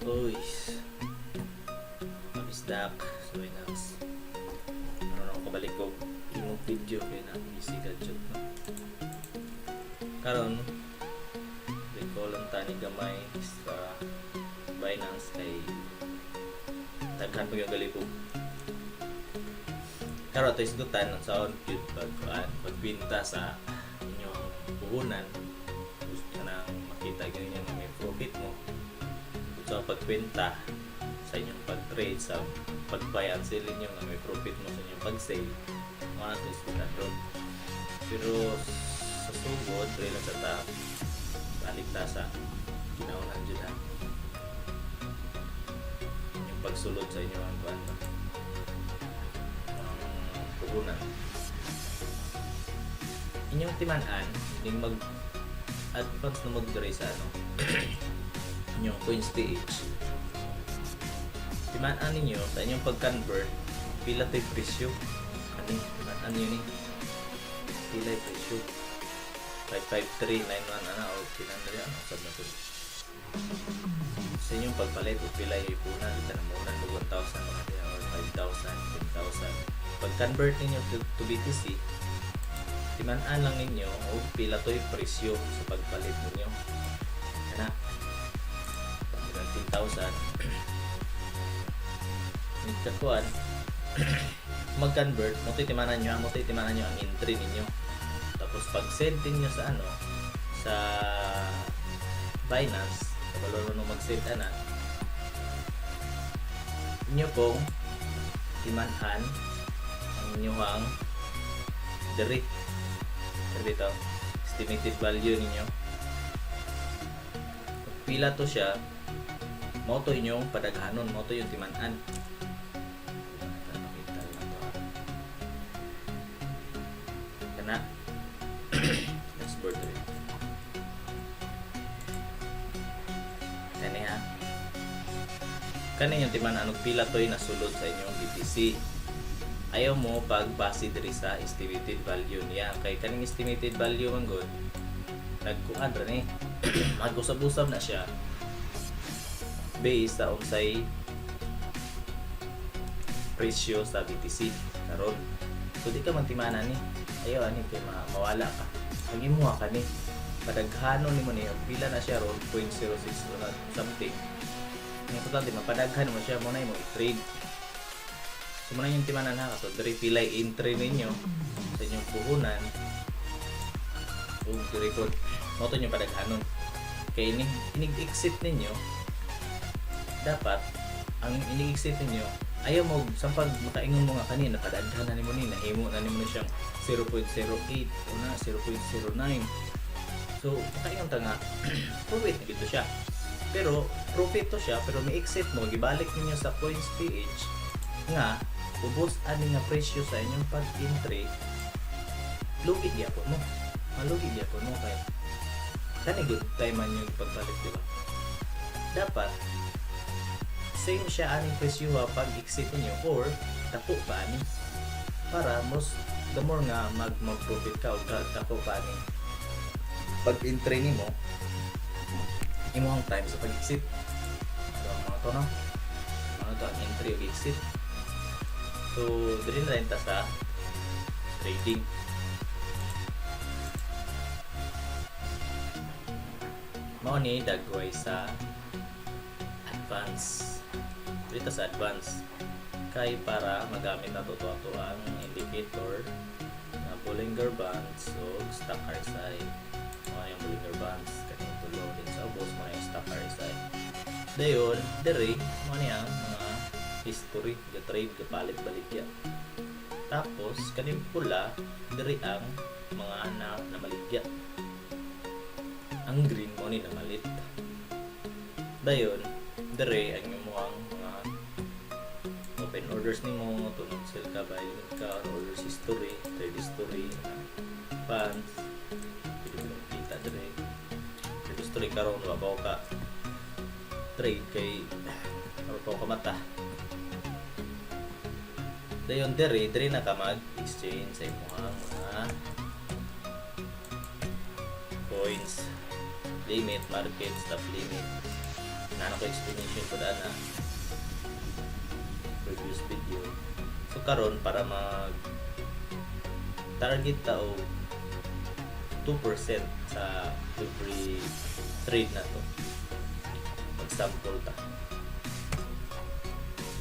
Uy. Mabisdak. So, Binance. Ano na ako kabalik ko imong video kay na busy ka jud, no? Karon, recall lang ta ni gamay sa Binance kay daghan pa yung galipog. Karon ato isgutan ang saon gyud pag kuan, pagbenta sa inyong puhunan. Gusto nang makita gyud ninyo nga may profit mo. So pagbenta sa inyong pag-trade, sa pag-buy and sell ninyo nga may profit mo sa inyong pag-sale, mga ato isgutan ron. Pero sa sugod, diri lang sa ta, balik ta sa kinaunan dyan ha. Yung pagsulod sa inyong ang kuan ba? Ang puhunan. Inyong timan-an, ning mag advance na mo diri sa ano, inyong coins PH. Timan-an ninyo sa inyong pag-convert, pila to'y presyo. Kani, timan-an ninyo ni. Pila yung presyo. 55391 ana o pila na rin, ano sab na to. Sa inyong pagpalit o pila yung ipunan, dito na muna mo 1,000 mga diha or 5,000, 10,000. Pag-convert ninyo to BTC, timan-an lang ninyo o pila to'y presyo sa pagpalit ninyo. Kana. 10,000 nagkakuan mag-convert mo, timanan nyo, mo timanan nyo ang entry ninyo, tapos pag send ninyo sa ano, sa Binance, kabalo mo mag-send ana, inyo pong timan-an ang inyong diri dito estimated value ninyo, pila to siya. Mao to inyong padaghanon, mao to yung timan-an. Pakita lang to. Kana dashboard to eh. Kani ha, kani yung timan-an og pila to'y nasulod sa inyong BTC. Ayaw mo pag base diri sa estimated value niya kay kaning estimated value man gud nagkuan ra ni, mag-usab-usab na siya based sa unsay presyo sa BTC karon. So di ka man timanan ni, ayaw ani kay mawala ka. Ang imuha kani, padaghanon nimo ni og pila na siya ron, 0.06 o na something. Ang importante mapadaghan mo siya mo na imo i-trade. So muna yung timanan ha. So diri pilay entry ninyo sa inyong puhunan ug diri ko mao to inyong padaghanon. Kay ini inig-exit ninyo, dapat ang ini-exit ninyo, ayaw mo sampag makaingon mo nga kani napadaghan na nimo ni, nahimo na nimo ni siyang 0.08 o na 0.09. So makaingon ta nga profit na gito siya, pero profit to siya, pero may exit mo, gibalik ninyo sa coins PH nga ubos ani nga presyo sa inyong pag-entry, lugi gyapon mo, malugi gyapon mo kay kani good time man yung pagpalit, di ba? Dapat same siya aning presyo ha pag exit ninyo or dako pa ani para most the more nga mag mag-profit ka o dako pa ani pag entry nimo, imong time sa pag-exit. So mga to, no, mga to ang entry ug exit. So diri na rin ta sa trading. Mao ni dagway sa advance. Dito sa advance kay para magamit nato to ato ang indicator na Bollinger Bands o Stock RSI. Mao yung Bollinger Bands, kaning tulo din sa ubos, mao yung Stock RSI. Dayon diri mao ni ang mga history ga trade, ga palit baligya. Tapos kaning pula diri ang mga na namaligya, ang green mo ni namalit. Dayon diri ang imong mga open orders nimo, tunog sell ka, buy limit ka, orders history, trade history, funds, pwede mo kita diri trade history. Karon wa pa ka trade kay wa pa ka mata. Dayon diri diri na ka mag exchange sa imong mga coins, limit, market, stop limit. Na ko explanation ko daan na previous video. So karon, para mag target ta og 2% sa every trade na to, mag-sample ta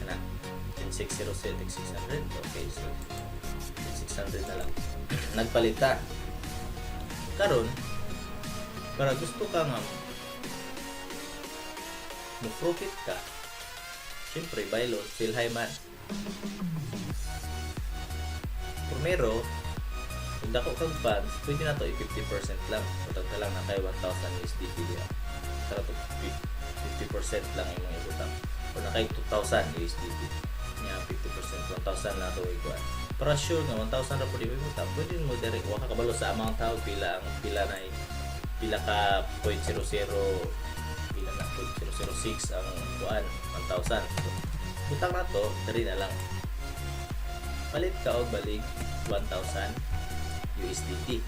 kana 10607 600. Okay, so 600 na lang nagpalit ta. Karon, para gusto ka nga mo profit ka, syempre buy low, sell high man. Primero, kung dako kag funds, pwede na to i-50% lang. Butang ka lang na kay 1,000 USDT diya. Tara to, 50% lang imong ibutang. O na kay 2,000 USDT. Nya 50%, 1,000 na to ikuan. Para sure nga 1,000 ra pud ibutang, pwede mo direct, wa ka kabalo sa amount ha, pila ang pila na pila ka 0.00, pila na 0.006 ang kuan 1,000. So, butang na to, diri na lang. Palit ka og balig 1,000 USDT.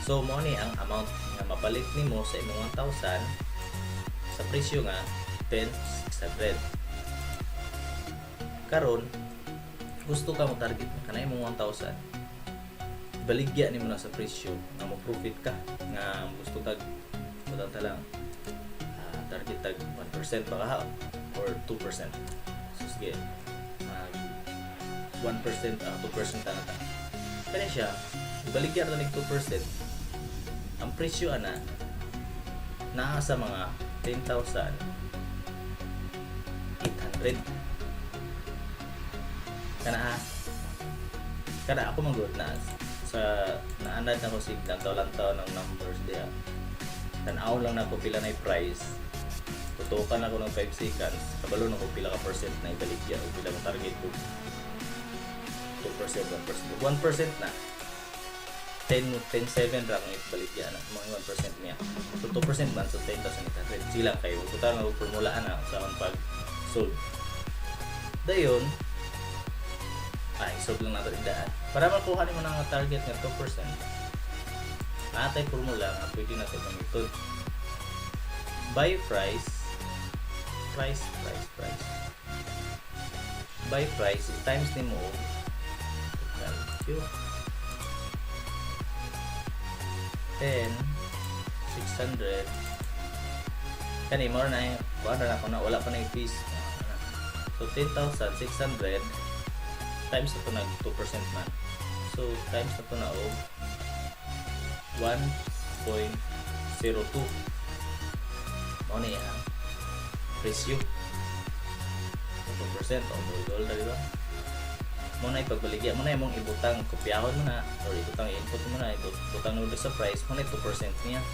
So mo ni ang amount nga mapalit nimo sa imong 1,000 sa presyo nga 10,600. Karon, gusto ka mo target nga kana imong 1,000 baligya nimo na sa presyo nga mo profit ka, nga gusto kag butang ta lang target tag 1% pa ka or 2%. So sige, mag 1%, 2% na ta. Kani siya, baligya na nig 2%, ang presyo ana naa sa mga 10,800 kana ha. Kada ako manggod na sa naanad na ko sig lantaw-lantaw ng numbers diha, tan-aw lang nako pila na price, tutukan ako ng 5 seconds, kabalo na ko pila ka percent na ibaligya o pila mo target ko, 2%, 1%. 1% na 10, 10.7 ra ang ibaligya na mga 1% niya. So 2% man, so 10,800 sila kayo butang og formula na sa akong pag solve. Dayon ay solve lang nato daan para makuha nimo na nga target nga 2%. Natay formula nga pwede nato gamiton. Buy price, price, price, price, buy price times nimo og calculate 10 600. Kani mo na kuan na ako na wala pa na yung fees. So 10,600 times na to nag 2% man, so times na to na og 1.02. Mao ni ang presyo, 2% o dol na, di ba? Mo na ipagbaligya mo na imong ibutang, kopyahon mo na or ibutang, input mo na, ibutang mo sa price mo na 2% niya,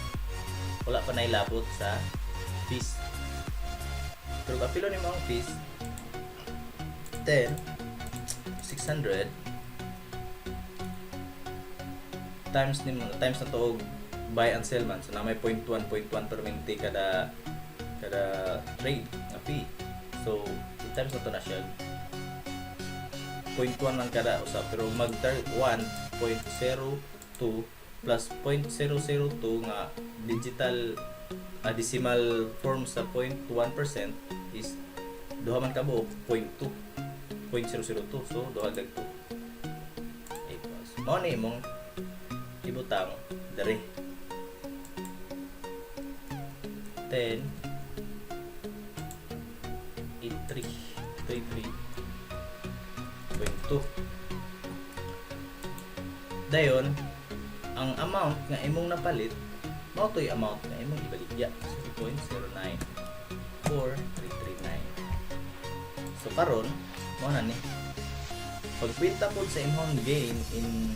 wala pa na ilabot sa fees. Pero kapilo nimo ang fees, 10 600 times nimo, times na to og buy and sell man, so na may 0.1 0.1 permente kada kada trade nga fee. So i-times na to na siya, 0.1 lang kada usa, pero mag 1.02 plus 0.002 nga digital decimal form sa 0.1% is duha man ka buok, 0.2, 0.002. So duha dag 2 equals mao ni imong ibutang diri, 10 8 3 3 3.2. Dayon ang amount nga imong napalit, mao to'y amount nga imong ibaligya, 0.094339. So karon, mao na ni pagkwenta pod sa imong gain in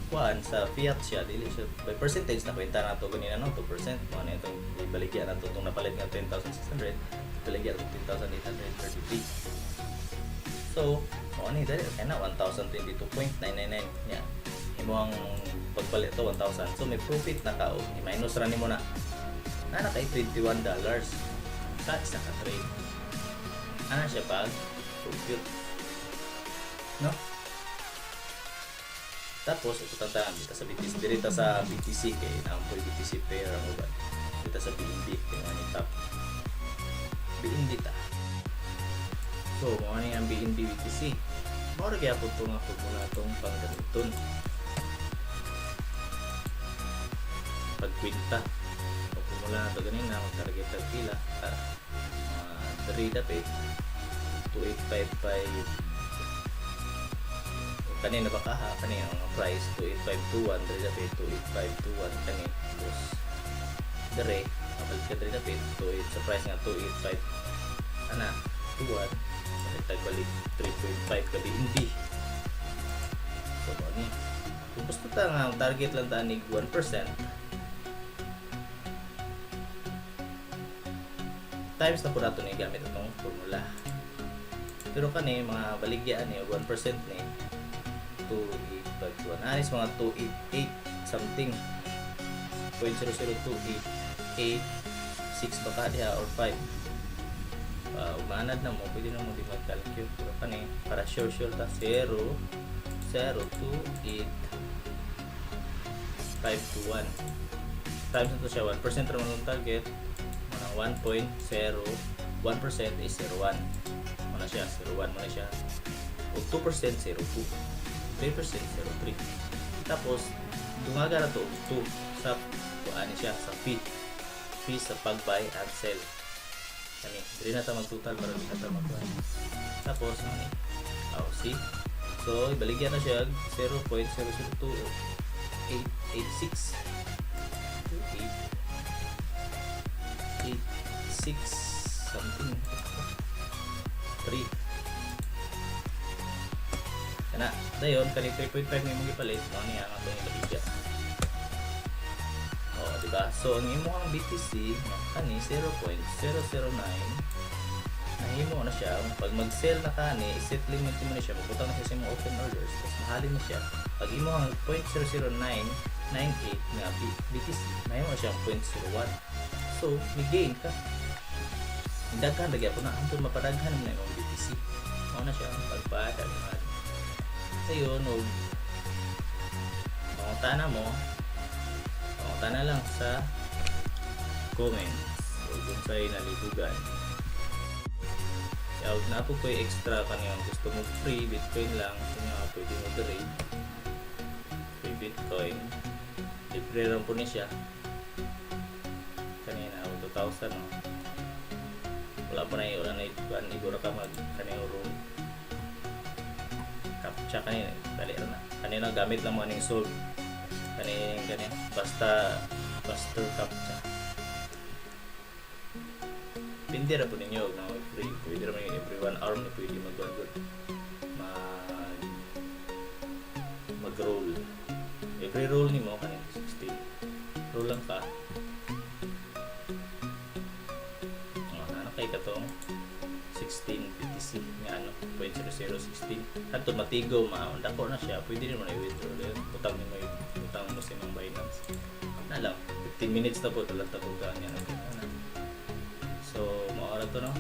kuan sa fiat siya, dili siya by percentage na kwenta nato ganina, no? 2% mo na itong ibaligya nato, itong napalit nga 10,600, ibaligya nato 10,833. So mao ni dali kay na 1,022.999 nya imo ang pagpalit to 1,000. So may profit na ka og i-minus ra nimo na na na kay $21 sa isa ka trade. Ana siya pag compute, no? Tapos ito tantangan dito sa BTC, dito sa BTC kay naampoy BTC pair ang uban dito sa BNB kay mga ni top. BNB ta. So, mao ni ang BNB BTC. Mao ra gyapon to nga formula atong panggamiton. Pagkwinta. O formula na to ganina, mag-target tag pila. 3 dapit 2855 kanina ba kaha kani ang price 28521 diri dapit 28521 kani, tapos dire kapalit ka diri dapit 28 sa price nga 285 ana 21, balik tag balik 3.5 ka BNB. So mao ni kung gusto ta nga ang target lang ta ni 1% times na po nato ni gamit atong formula. Pero kani mga baligyaan ni 1% ni 2851 anis mga 288 something, 0.00286 baka diha or 5. Umanad na mo, pwede na mo di mag-calculate, pero kani para sure sure ta 0 0 2 8 5 to 1 times na to siya. 1% ra man ang target mana, 1.0 1% is 0.1 muna siya, 0.1 muna siya, o 2% 0.2, 3% 0.3. Tapos dungaga na to og 2 sa kuan siya, sa fee sa pag-buy and sell. Kani diri na ta mag-total para di na ta magkuan. Tapos ano ni, oh, see, so ibaligyan na siya 0.002886, 2886 something 3 kana. Dayon kani 3.5 nga imong gipalit, mao niya ang atong ibaligya. Oh, di ba? So ang imong BTC nga kani 0.009, nahimo na siya. Pag mag-sell na kani, i-settlement mo na siya, magbutang na siya sa imong open orders, tapos mahalin na siya. Pag imo ang 0.00998 nga BTC, nahimo na siya ang 0.01. So may gain ka, daghan lagi ako na hantod mapadaghan mo na imong BTC. Mao na siya ang pagpadaghan. Ayun, og mangutana mo, mangutana lang sa comments o kung sa'y nalibugan. Kaya na po ko'y extra kaniyang gusto mo free Bitcoin lang kung nga pwede mo diri free Bitcoin, libre lang po ni siya kanina o 2,000, no? Wala pa na yun, wala na ikuan, igura ka mag kaniyang room captcha kanina, dali ra na kanina, gamit lang mo aning solve kaning kanin, basta buster captcha. Pindi ra po ninyo na free, pwede ra man every 1 hour ni pwede mag mag mag roll. Every roll nimo kaning 16 roll lang ka. Oh, ano kay katong 16 BTC nga ano 0.0016 kadto matigo ma dako na siya, pwede nimo na i-withdraw din, utang nimo, utang mo sa imong Binance na lang. 15 minutes na po tulang ta ko niya na. So mao ra to, no.